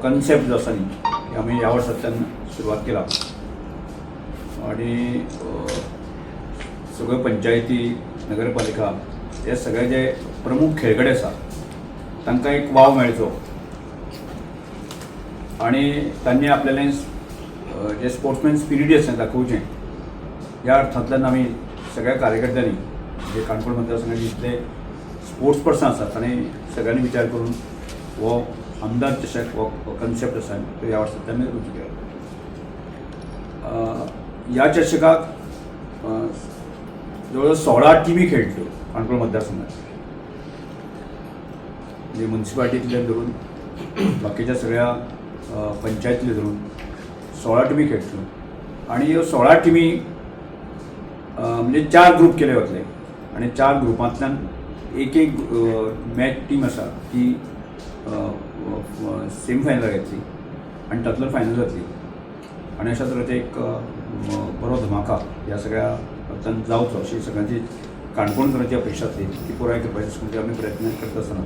Concept जो आसा न्ही, आमी ह्या वर्सांतल्यान सुरवात केला आनी सगळ्यो पंचायती, नगरपालिका हे सगळे जे प्रमुख खेळगडे आसा तांकां एक वाव मेळचो आनी तांणी आपल्यालें जे स्पोर्ट्समॅन स्पिरीट आसा दाखोवचें, ह्या अर्थांतल्यान आमी सगळ्या कार्यकर्त्यांनी, जे काणकोण मतदारसंघात जितले स्पोर्ट्स पर्सन आसात, तांणी सगळ्यांनी विचार करून हो आमदार चषक हो कन्सेप्ट आसा तो ह्या वर्सांतल्यान रुजू केला. ह्या चषकाक जवळ जवळ 16 टिमी खेळटल्यो काणकोण मतदारसंघात, म्हणजे मुन्सिपालिटींतल्यान धरून बाकीच्या सगळ्या पंचायतीले धरून 16 टिमी खेळटल्यो. आनी ह्यो 16 टिमी म्हणजे चार ग्रूप केले वतले आनी चार ग्रुपांतल्यान एक एक मॅच टीम आसा ती सेमी फायनलाक येतली आनी तातूंतल्यान फायनल जातली. आनी अशा तरेचो एक बरो धमाका ह्या सगळ्या हातूंतल्यान जावचो अशी सगळ्यांची काणकोणकरांची अपेक्षा आसली, ती पुराय करपाची म्हणजे आमी प्रयत्न करता आसतना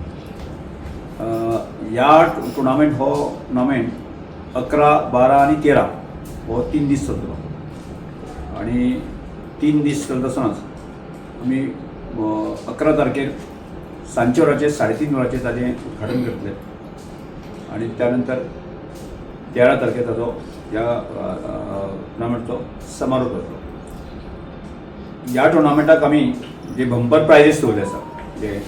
ह्या टुर्नामेंट, हो टुर्नामेंट 11, 12 आनी 13 हो 3 दीस चलतलो. आनी 3 दीस चलता आसतनाच आमी 11 तारखेर सांजच्या वरांचेर 3:30 वरांचेर ताजें उद्घाटन करतले आनी त्या नंतर 13 तारखेर ताजो ह्या टुर्नामेंटचो समारोप जातलो. ह्या टुर्नामेंटाक आमी जे बंपर प्रायजीस दवरले आसा, जे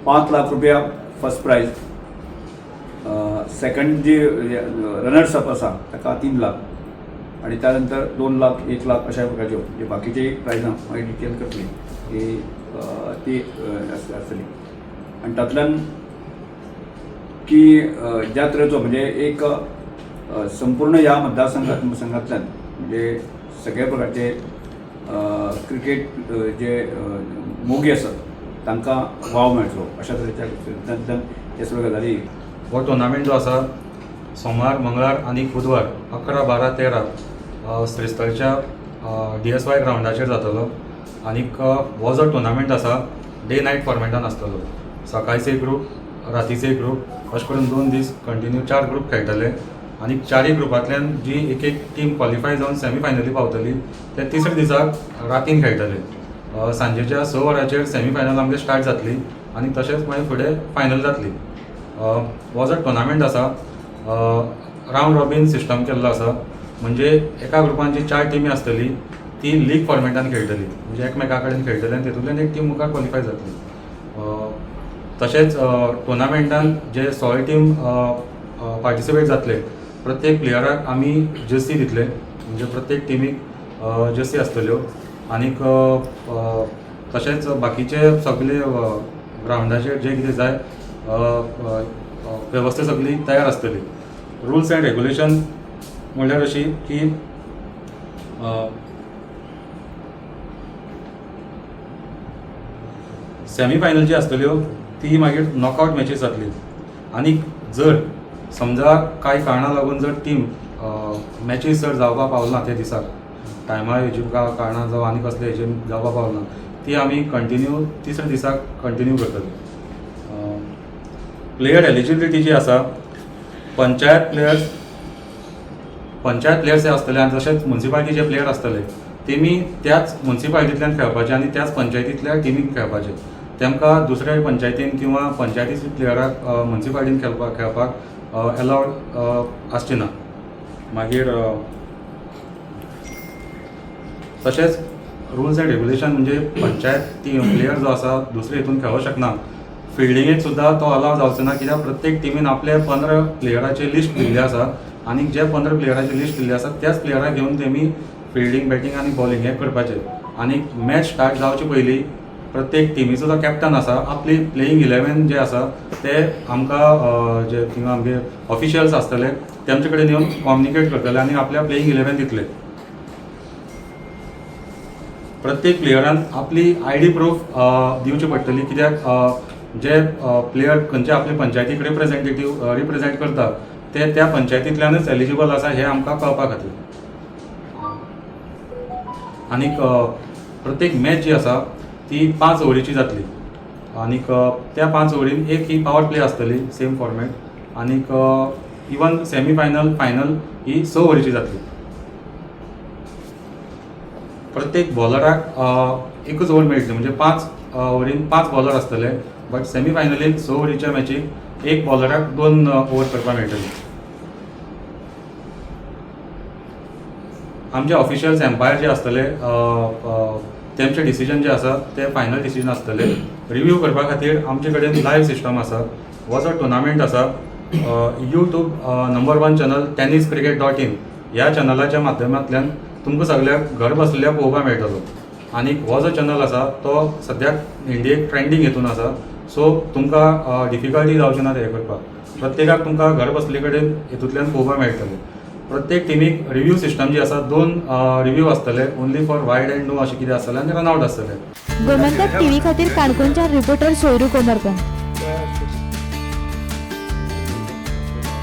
5 लाख रुपया फर्स्ट प्रायज, सेकंड जी रनर्स अप आसा ताका 3 लाख आनी त्या नंतर 2 लाख, 1 लाख अशा प्रकारच्यो जे बाकीचे प्रायजां मागीर डिटेल करतली की ती आसतली. आनी तातूंतल्यान की ज्या तरेचो म्हणजे एक संपूर्ण ह्या मतदारसंघात संघातल्यान म्हणजे सगळे प्रकारचे क्रिकेट जे मोगी आसात तांकां वाव मेळचो अशा तरेच्या तातूंतल्यान हे सगळ्यो गजाली. हो टुर्नामेंट जो आसा सोमार, मंगळार आनी बुधवार 11, 12, 13 श्रीस्थळच्या डीएसवाय ग्रावंडाचेर जातलो. आनीक हो जो टुर्नामेंट आसा डे नायट फॉर्मेटान आसतलो. सकाळचे एक ग्रूप, रातीचे एक ग्रूप, अशें करून 2 दीस कंटिन्यू चार ग्रूप खेळटले. आनी चारय ग्रुपांतल्यान जी एक एक टीम क्वॉलिफाय जावन सेमी फायनली पावतली ते तिसऱ्या दिसाक रातीन खेळटले. सांजेच्या 6 वरांचेर सेमी फायनल आमगे स्टार्ट जातली आनी तशेंच मागीर फुडें फायनल जातली. हो जो टुर्नामेंट आसा रावंड रॉबीन सिस्टम केल्लो आसा, म्हणजे एका ग्रुपान जी चार टिमी आसतली ती लीग फॉर्मेटान खेळटली, म्हणजे एकमेका कडेन खेळटले आनी तितूंतल्यान एक टीम मुखार क्वॉलिफाय जातली. तशेंच टुर्नामेंटान जे 16 टीम पार्टिसिपेट जातले प्रत्येक प्लेयराक आमी जर्सी दितले, म्हणजे प्रत्येक टिमीक जर्सी आसतल्यो. आनीक तशेंच बाकीचे सगळे ग्रावंडाचेर जे कितें जाय वेवस्था सगळी तयार आसतली. रुल्स एंड रेगुलेशन म्हणल्यार अशी की सेमी फायनल जी आसतल्यो ती मागीर नॉकआवट मॅचीस जातली. आनी जर समजा कांय कारणां लागून जर टीम मॅचीस जर जावपाक पावना त्या दिसाक, टायमा हेजी कारणां जावं आनी कसले हेजेर जावपाक पावना, ती आमी कंटिन्यू तिसऱ्या दिसाक कंटिन्यू करतले. प्लेयर एलिजिबिलिटी जी आसा, पंचायत प्लेयर्स जे आसतले आनी तशेंच मुन्सिपालिटीचे प्लेयर आसतले तेमी त्याच मुन्सिपालिटींतल्यान खेळपाचे आनी त्याच पंचायतींतल्या टिमीक खेळपाचे. तेमकां दुसऱ्या पंचायतीन किंवा पंचायतीच्या प्लेयराक मुन्सिपालिटीन खेळपाक एलावड आसची ना. मागीर तशेंच रुल्स एंड रेगुलेशन म्हणजे पंचायत ती प्लेयर जो आसा दुसरे हितून खेळोंक शकना. फिल्डिंगेक सुद्दां तो अलाव जावचो ना, कित्याक प्रत्येक टिमीन आपले 15 प्लेयराचे लिस्ट दिल्ली आसा आनी जे 15 प्लेयराचे लिस्ट दिल्ली आसा त्याच प्लेयराक घेवन तेमी फिल्डींग, बॅटींग आनी बॉलिंग हें करपाचें. आनी मॅच स्टार्ट जावचे पयलीं प्रत्येक टिमीचो जो कॅप्टन आसा आपली प्लेईंग 11 जे आसा ते आमकां जे थिंगा आमगे ऑफिशियल्स आसतले तेमचे कडेन येवन कम्युनिकेट करतले आनी आपल्या प्लेईंग 11 दितले. प्रत्येक प्लेयरान आपली आयडी प्रूफ दिवची पडटली, कित्याक जे प्लेयर खंयचे आपले पंचायतीक रिप्रेझेंट करता ते त्या पंचायतींतल्यानच एलिजिबल आसा हें आमकां कळपा खातीर. आनीक प्रत्येक मॅच जी आसा ती 5 ओवरीची जातली आनीक त्या 5 ओवरीन एक ही पावर प्ले आसतली, सेम फॉर्मेट. आनीक इवन सेमी फायनल, फायनल ही स ओवरीची जातली. प्रत्येक बॉलराक एकूच ओवर मेळटली, म्हणजे 5 ओवरीन 5 बॉलर आसतले, बट सेमी फायनलीक 6 ओवरीच्या मॅचीक एक बॉलराक 2 ओवर करपाक मेळटली. आमचे ऑफिशियल्स, एम्पायर जे आसतले, तेमचे डिसिजन जे आसा ते फायनल डिसिजन आसतले. रिव्यू करपा खातीर आमचे कडेन लायव्ह सिस्टम आसा. हो जो टुर्नामेंट आसा, YouTube number 1 channel tenniscricket.in ह्या चॅनलाच्या माध्यमांतल्यान तुमकां सगळ्याक घर बसलेल्या पळोवपाक मेळटलो. आनी हो जो चॅनल आसा तो सद्याक इंडियेक ट्रेंडींग हितून आसा, सो तुमकां डिफिकल्टी जावची ना तें करपाक. प्रत्येकाक तुमकां घर बसले कडेन हितूंतल्यान पळोवपाक मेळटलें. प्रत्येक टिमीक रिव्यू सिस्टम जी आसा, 2 रिव्यू आसतले, only for wide and no अशें कितें आसतलें आनी रन आवट आसतलें. गोमंतक टीव्ही खातीर काणकोणच्यान रिपोर्टर सोयरू कोमरपंत.